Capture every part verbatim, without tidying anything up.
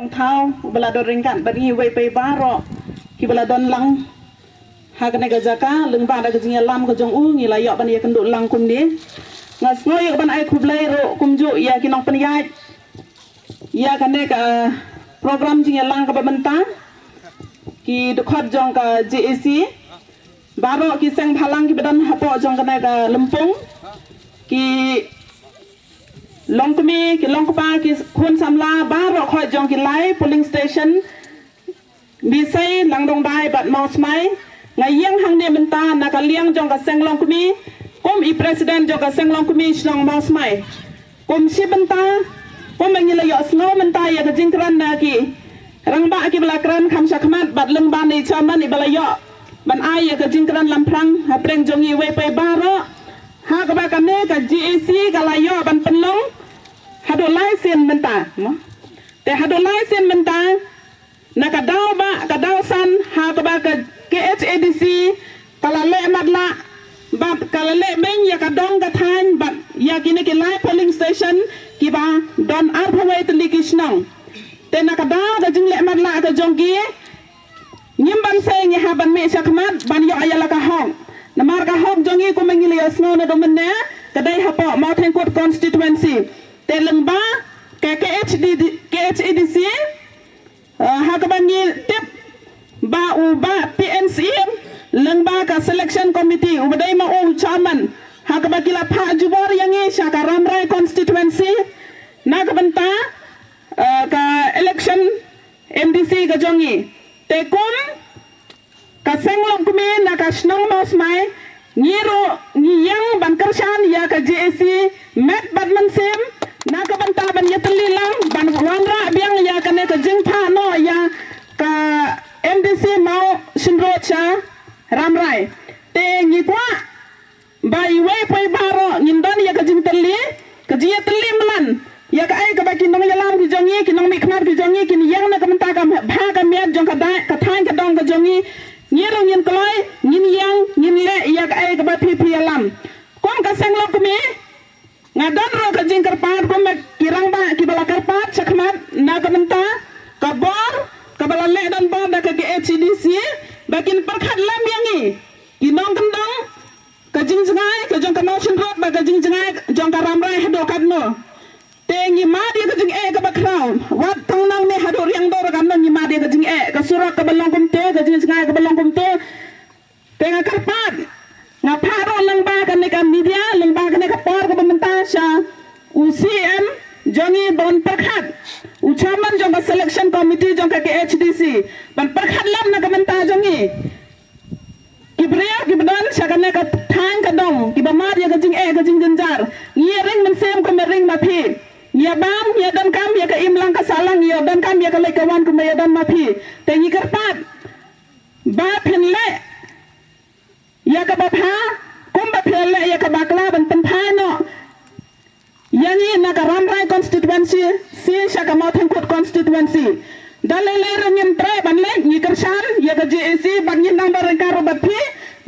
Thaw, ba la don ryngkat bad ngi wei pei baroh ki ba la don lang ha kane ka jaka, lyngba da ka jingïalam ka jong u ngi la ïoh ban ïakynduh lang kumne. Nga sngew ïa ka ban ai khublei ruh kumjuh ïa ki nongpynïaid ïa kane ka program jingïalang kaba mynta, ki dkhot jong ka J A C, baroh ki seng bhalang ki ba don hapoh jong kane ka lympung, ki longkmie, ki longkpa, ki khun samla baroh khoit jong ki lai polling station, Misei, Langdongdai bad Mawsmai. Nga ïeng hangne mynta na ka liang jong ka seng longkmie kum i president jong ka seng longkmie shnong Mawsmai. Kum shi bynta, kum ba ngi la ïohsngew mynta ïa ka jingkren na ki rangbah ki ba la kren kham shakhmat bad lyngba na i chairman i ba la ïoh ban ai ïa ka jingkren lamphrang hapdeng jong ngi wei pei baroh, ha kaba kane ka J A C ka la ïoh ban pynlong haduh lai sien mynta. Te haduh lai sien mynta, na ka daw ba, ka daw san, ha kaba ka K H A D C ka la leh matlah bad ka la leh beiñ ïa ka dong ka thaiñ bad ïa kine ki lai polling station ki ba don arphew wei tylli ki shnong. Te na ka daw ka jingleh matlah ka jong ki, ngim ban sei ngi hap ban mih shakhmat ban ïoh ïa la ka hok. Namar ka hok jong ngi kum ba ngi la ïohsngew naduh mynne ka dei hapoh Mawthengkut constituency. Te lyngba ka K H D D, K H A D C, eh, ha kaba ngi tip ba u Bah P N Syiem lyngba ka selection committee u ba dei ma u chairman, ha kaba ki la phah jubor ïa ngi sha ka Rambrai constituency na ka bynta, eh, ka election M D C ka jong ngi. Te kum ka seng longkmie na ka shnong Mawsmai, ngi ruh ngi ïeng ban kyrshan ïa ka J A C met bad mynsiem na ka bynta ban ïatylli lang ban wanrah biang ïa kane ka jingphah noh ïa ka M D C Mawshynrut sha Rambrai. Te ngi kwah ba iwei pa iwei baroh ngin don ïa ka jingtylli, ka jingïatylli mlan ïa kaei kaba ki nongïalam ki jong ngi, ki nongmihkhmat ki jong ngi kin ïeng na ka bynta ka bha ka miat jong ka dai, ka thaiñ ka dong ka jong ngi. Ngi ruh ngin kloi, ngin ïeng, ngin leh ïa kaei kaba phi phi ïalam. Kum ka seng longkmie, nga don ruh ka jingkyrpad kum ba ki rangbah ki ba la kyrpad shakhmat na ka bynta ka bor kaba la leh donbor da ka K H A D C ba kin pyrkhat lem ïa ngi ki nongkyndong ka jingjngai ka jong ka Mawshynrut bad ka jingjngai jong ka Rambrai haduh katno. Te ngi mad ïa ka jingeh kaba khraw, wat tang nangne haduh Riangdo ruh katno ngi mad ïa ka jingeh, ka surok kaba long kumto, ka jingjngai kaba long kumto. Te nga kyrpad, nga phah ruh lyngba kane ka media, lyngba kane ka por kaba mynta sha u C M jong ngi ban pyrkhat, u chairman jong ka selection committee jong ka K H A D C ban pyrkhat lem na ka bynta jong ngi. Ki briew ki ba don sha kane ka thaiñ ka dong ki ba mad ïa ka jingeh ka jingjynjar, ngi ïa ring mynsiem kum ba ring ma phi. Ngi ïa bam, ngi ïa donkam ïa ka imlang ka sahlang, ngi ïa donkam ïa ka leit ka wan kum ba ïa don ma phi. Te ngi kyrpad ba phin leh ïa kaba bha kum ba phi leh ïa kaba kla ban pynphai noh ïa ngi na ka Rambrai constituency, shi sha ka Mawthengkut constituency. Da lei lei ruh ngim treh ban leit, ngi kyrshan ïa ka J A C bad ngin nang ba ryngkat ruh bad phi,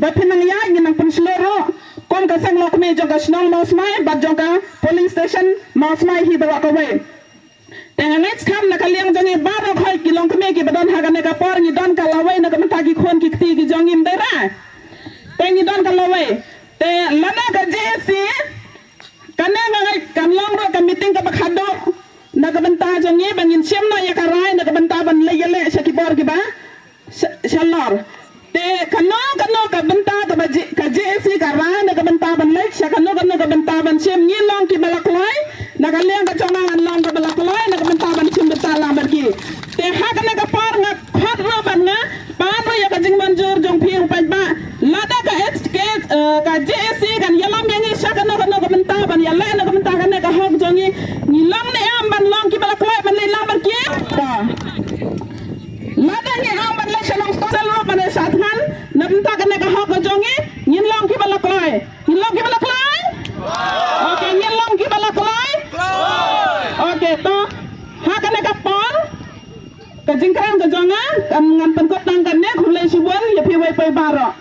bad phi nang ïaid ngin nang pynshlur ruh kum ka seng longkmie jong ka shnong Mawsmai bad jong ka polling station Mawsmai hi baroh kawei. Te nga ngeit skhem na ka liang jong ngi baroh khoit ki longkmie ki ba don ha kane ka por ngi don ka lawei na ka bynta ki khun ki kti ki jong ngi, ym dei re? Te ngi don ka lawei. Te lada ka J A C, kane nga ngeit kan long ruh ka meeting kaba khadduh na ka bynta jong ngi ba ngin shim noh ïa ka rai na ka bynta ban leit ïaleh sha ki bor kiba sha-, shalor. Te kano kano ka bynta kaba J-, ka J A C ka rai na ka bynta ban leit sha kano kano ka bynta ban shim, ngi long kiba la kloi, na ka liang ka jong nga ngan long kaba la kloi na ka bynta ban shim bynta lang bad ki. Te ha kane ka por nga khot ruh bad nga pan ruh ïa ka jingmynjur jong phi u paidbah. Lada ka H K, eh, ka J A C kan ïalam ïa ngi sha kano kano ka bynta ban ïaleh na ka bynta kane ka hok jong ngi, ngi long ne em ban long kiba la kloi ban leit lang bad ki? Lada ngi ong ban leit sha Nongstoiñ ruh ban leit sha thngan na bynta kane ka hok ka jong ngi, ngin long kiba la kloi. Ngin long kiba la kloi? Okay, ngin long kiba la kloi? Okay, to. Ha kane ka por ka jingkren ka jong nga kan ngan pynkut tang kane, khublei shibun ïa phi wei pa wei baroh.